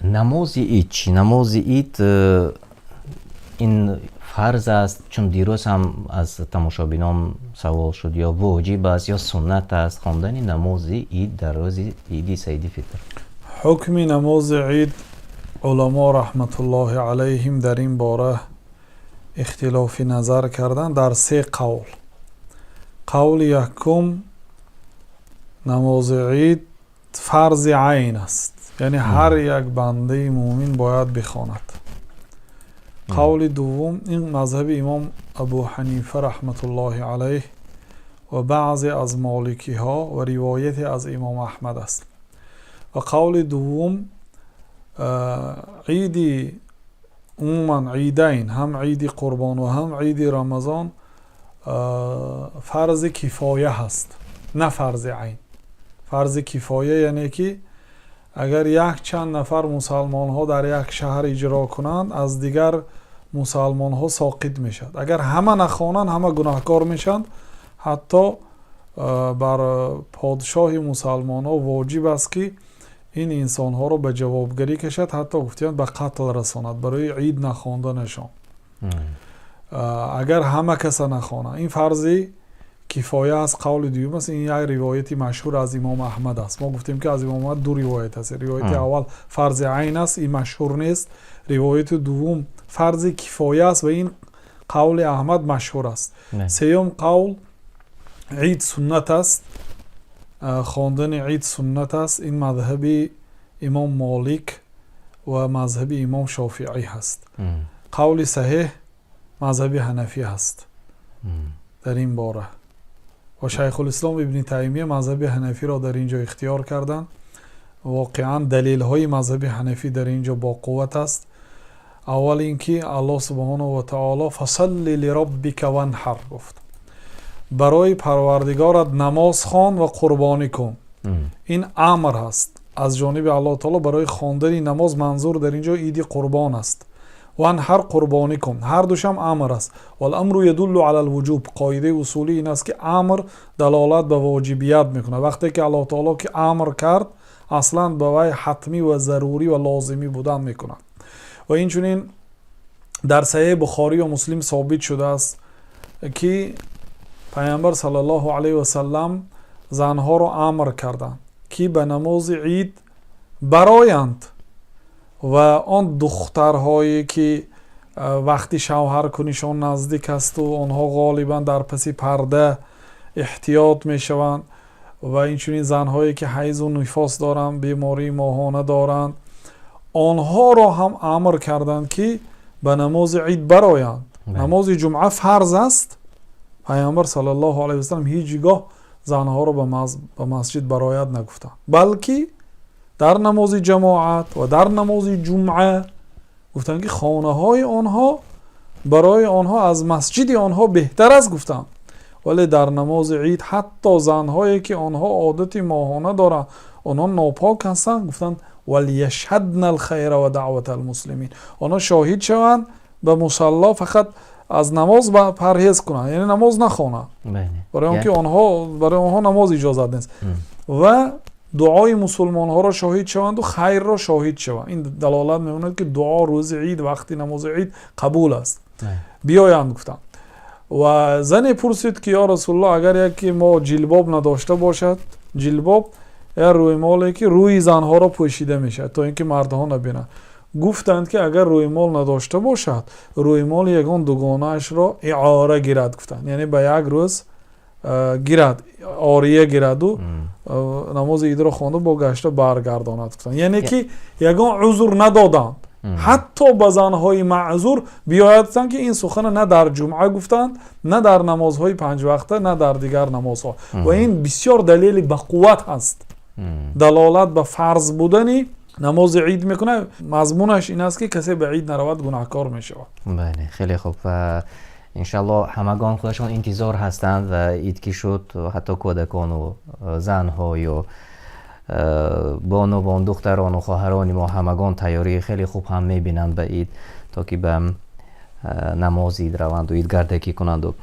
Намози ид чӣ? Намози ид ин фарз аст? Чун дирӯз ҳам аз тамошобинон савол шуд, ё воҷиб аст ё суннат аст хондани намози ид дар рӯзи иди саиди фитр? Ҳукми намози ид, уламо раҳматуллоҳи алайҳим дар ин бора ихтилофи назар карданд дар се қавл. Қавли якум: намози ид фарзи айн аст, яъне ҳар як бандаи мӯмин бояд бихонад. Қавли дуввум, ин мазҳаби имом Абу Ҳанифа раҳматуллоҳи алайҳ ва баъзе аз моликиҳо ва ривояте аз имом Аҳмад аст. Ва қавли дуввум, иди умуман, идайн, ҳам иди Қурбон ва ҳам иди Рамазон, фарзи кифоя ҳаст, на фарзи айн. Фарзи кифоя, яъне ки агар як чанд нафар мусалмонҳо дар як шаҳр иҷро кунанд, аз дигар мусалмонҳо соқит мешавад. Агар ҳама нахонанд, ҳама гунаҳкор мешаванд, ҳатто бар подшоҳи мусалмонҳо воҷиб аст, ки ин инсонҳоро ба ҷавобгарӣ кашад, ҳатто гуфтиянд, ба қатл расонад барои ид нахонданашон, агар ҳама каса нахонанд. Ин фарзи кифоя аст, қавли дуюм аст. Ин як ривояти машҳур аз имом Аҳмад аст. Мо гуфтем, ки аз имом Аҳмад ду ривоят аст. Ривояти аввал фарзи айн аст, ин машҳур нест. Ривояти дуввум фарзи кифоя аст ва ин қавли Аҳмад машҳур аст. Сеюм қавл: ид суннат аст, хондани ид суннат аст. Ин мазҳаби имом Молик ва мазҳаби имом Шофиӣ ҳаст. Қавли саҳеҳ мазҳаби ҳанафӣ ҳаст дар ин бора ва Шайхулислом Ибни Таймия мазҳаби ҳанафиро дар ин ҷо ихтиёр карданд. Воқеан, далелҳои мазҳаби ҳанафӣ дар ин ҷо боқувват аст. Аввал ин ки Аллоҳ субҳонаҳу ва таоло "فصل لربك وانحر" гуфт: барои Парвардигорат намоз хон ва қурбонӣ кун. Ин амр ҳаст аз ҷониби Аллоҳ таоло барои хондани намоз. Манзур дар ин ҷо иди Қурбон аст. وانحر, қурбонӣ кун, ҳар душам амр аст. والأمر يدل على الوجوب. Қоидаи усулӣ ин аст, ки амр далолат ба воҷибият мекунад. Вақте ки Аллоҳ таоло ки амр кард, аслан ба вай ҳатмӣ ва зарурӣ ва лозимӣ будан мекунад. Ва инчунин дар Саҳеҳи Бухорию Муслим собит шудааст, ки Пайғамбар саллаллоҳу алайҳи васалам занҳоро амр карданд, ки ба намози ид бароянд ва он духтарҳое ки вақти шавҳаркунишон наздик асту онҳо ғолибан дар паси парда эҳтиёт мешаванд, ва инчунин занҳое ки ҳайзу нифос доранд, бемории моҳона доранд, онҳоро ҳам амр карданд, ки ба намози ид бароянд. Намози ҷумъа фарз аст. Пайғамбар саллаллоҳу алайҳи васалам ҳеҷ гоҳ занҳоро ба масҷид барояд нагуфтанд, балки дар намози ҷамоат ва дар намози ҷумъа гуфтанд, ки хонаҳои онҳо барои онҳо аз масҷиди онҳо беҳтар аст, гуфтанд. Вале дар намози ид ҳатто занҳое ки онҳо одати моҳона доранд, онҳо нопок ҳастанд, гуфтанд: "وليشهدن الخير ودعوة المسلمين". Онҳо шоҳид шаванд ба мусалло, фақат аз намоз парҳез кунанд, яъне намоз нахонанд, барои он ки онҳо, барои онҳо намоз иҷозат нест, ва дуои мусулмонҳоро шоҳид шаванду хайрро шоҳид шаванд. Ин далолат мемонад, ки дуо рӯзи ид, вақти намози ид қабул аст. Биёянд, гуфтанд. Ва зане пурсид, ки ё Расулуллоҳ, агар яке мо ҷилбоб надошта бошад? Ҷилбоб як рӯймоле, ки рӯи занҳоро пӯшида мешавад, то ин ки мардҳо набинанд. Гуфтанд, ки агар рӯймол надошта бошад, рӯймоли ягон дугонаашро иъора гирад, гуфтанд, яъне ба як рӯз гирад, ория гираду намози идро хонда, бо гашта баргардонад, гуфтанд. Яъне ки ягон узр надоданд ҳатто ба занҳои маъзур. Биёяд, гуфтанд, ки ин сухана на дар ҷумъа гуфтанд, на дар намозҳои панҷвақта, на дар дигар намозҳо. Ва ин бисёр далели бақувват ҳаст, далолат ба фарз будани намози ид мекунад. Мазмунаш ин аст, ки касе ба ид наравад, гунаҳкор мешавад. Бале, хеле хуб. Ва иншаллоҳ, ҳамагон худашон интизор ҳастанд ва ид ки шуд, ҳатто кӯдакону занҳо ё бонувон, духтарону хоҳарони мо, ҳамагон тайёрии хеле хуб ҳам мебинанд ба ид, то ки ба намози ид раванду идгардакӣ кунанду.